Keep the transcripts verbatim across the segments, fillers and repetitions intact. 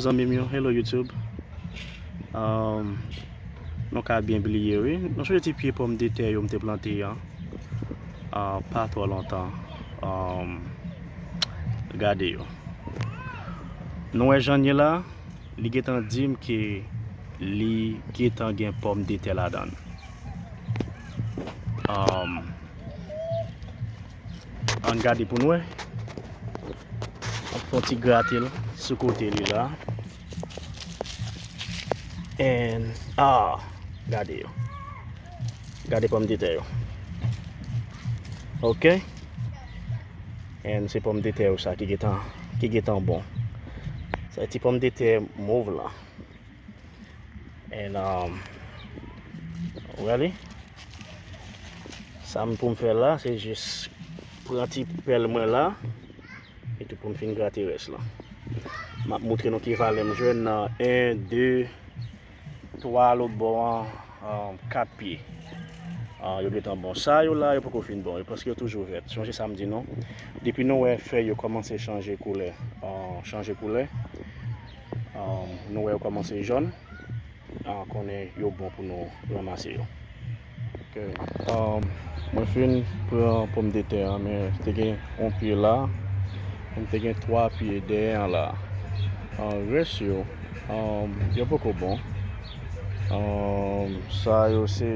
Zanmi m yo, hello YouTube. Um, nou ka byen bliye, wi. Nou sonje ti pye pòmdetè yo m te plante an, ah, pa twò lontan. Um, gade yo. Nou wè jan l ye la, li gentan di m ke li gentan gen pòmdetè ladan l. Um, ann gade pou n wè. Ap fè yon ti grate l sou kote li la. And, ah, gade yo. Gade pòmdetè yo. Ok. And se pòmdetè yo sa ki gentan, ki gentan bon. Sa ti pòmdetè mov la. And, um, really, sa m pou m fè la, se jis pran ti pèl mwen la, epi pou m fin grate rès la. M ap moutre nou ki valè m jwenn nan en, de, twa lòt bò an, um, kat pye. Ah, yo gentan bon. Sa yo la, yo poko fin bon. Yo, paske yo toujou vèt. Sonje sa m di nou. Depi nou wè fèy yo kòmanse chanje koulè, ah, chanje koulè, ah, nou wè yo kòmanse jòn, ah, konnen yo bon pou nou ranmase yo. Ok. Um, mwen fin pran pòmdetè an, men te gen yon pye la, m te gen twa pye dèyè an la. Ah, rès yo, um, yo poko bon. Um, sa yo se,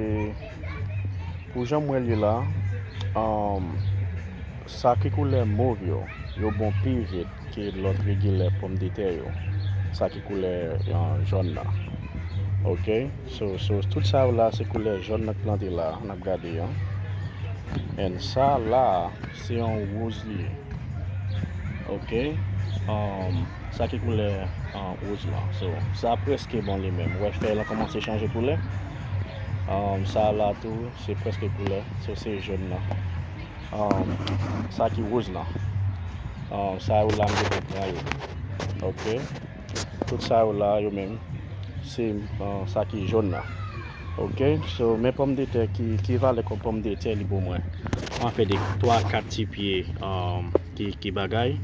pou jan m wè l ye la, um, sa ki koulè mov yo, yo bon pi vit ke lòt regilè pòmdetè yo. Sa ki koulè, uh, jòn nan. Ok? So, so, tout sa yo la, se koulè jòn nan k plante la, n ap gade an. And sa la, se yon woz li ye. Ok? Um, sa ki koulè, uh, woz lan. So, sa prèske bon li menm. Ou wè fèy lan kòmanse chanje koulè. Um, sa la tou, se prèske koulè. So, se jòn nan. Um, sa ki woz lan. Um, sa yo la, m te pran yo. Ok? Tout sa yo la, yo menm, se, uh, sa ki jòn nan. Ok? So, men pòmdetè ki, ki valè kòm pòmdetè li pou mwen. Anfen, de twa, kat ti pye, um, ki, ki bagay.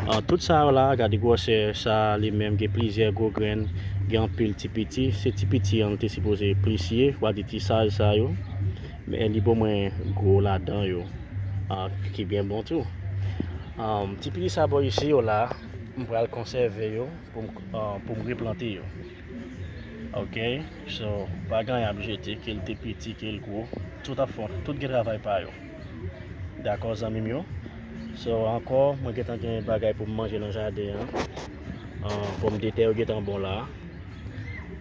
Uh, tout sa yo la, gade gwosè sa, li menm gen plizyè gwo grenn, gen anpil ti piti. Se ti piti an te sipoze plis ye, w a di ti saj sa yo. Men li pou mwen gwo ladan yo, ah, ki byen bon tou. Um, ti piti sa bò isi yo la, m pral konsève yo pou m, ah, pou m replante yo. Ok, so, pa gen anyen ap jete, ke l te piti, ke l gwo, tout ap fè, tout gen travay pa yo. Dakò, zanmi m yo? So, ankò, mwen gentan gen bagay pou m manje nan jaden an. Ah, pòmdetè yo gentan bon la.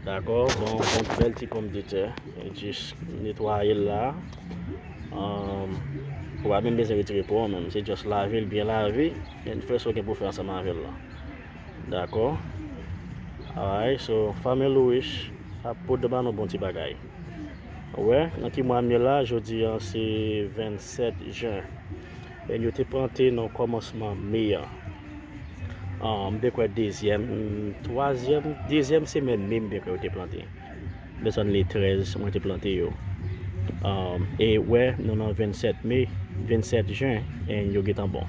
Dakò, bon, bon bèl ti pòmdetè. Jis netwaye l la. Um, ou pa menm bezwen retire po an menm. Se just lave l, byen lave, and fè sa w gen pou fè ansanm avè l la. Dakò? Alright, so, Farmer Louis ap pote ban nou bon ti bagay. Ou wè, nan ki mwa m ye la, jodi an se vennsèt jen. And yo te plante nan kòmansman me an. Ah, m te kwè dezyèm, twazyèm, dezyèm semèn me m te kwè yo te plante. Bezwen le trèz, mwen te plante yo. Um, e wè, nou nan vennsèt me, vennsèt jen, and yo gentan bon.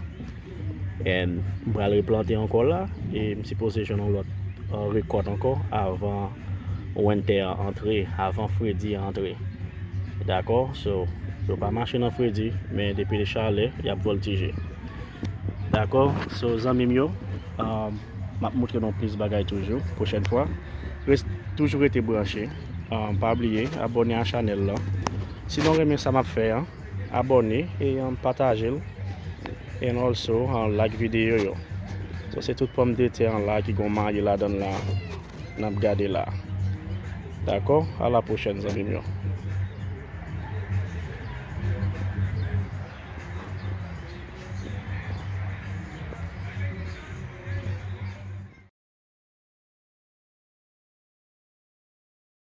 And m pral replante ankò la, e m sipoze jwenn yon lòt, uh, rekòt ankò avan winter an antre, avan fredi an antre. Dakò? So, yo pa mache nan fredi, men depi chalè, y ap vòltije. Dakò? So, zanmi m yo, um, m ap moutre nou plis bagay toujou, pwochèn fwa. Res-, toujou rete branche. Um, pa bliye, abòne a chanèl la. Si nou renmen sa m ap fè an, abòne e, um, pataje l. And also, um, like videyo yo. So, se tout pòmdetè an la ki gon mayi ladan l la. N ap gade la. Dakò? A la pwochèn, zanmi m yo.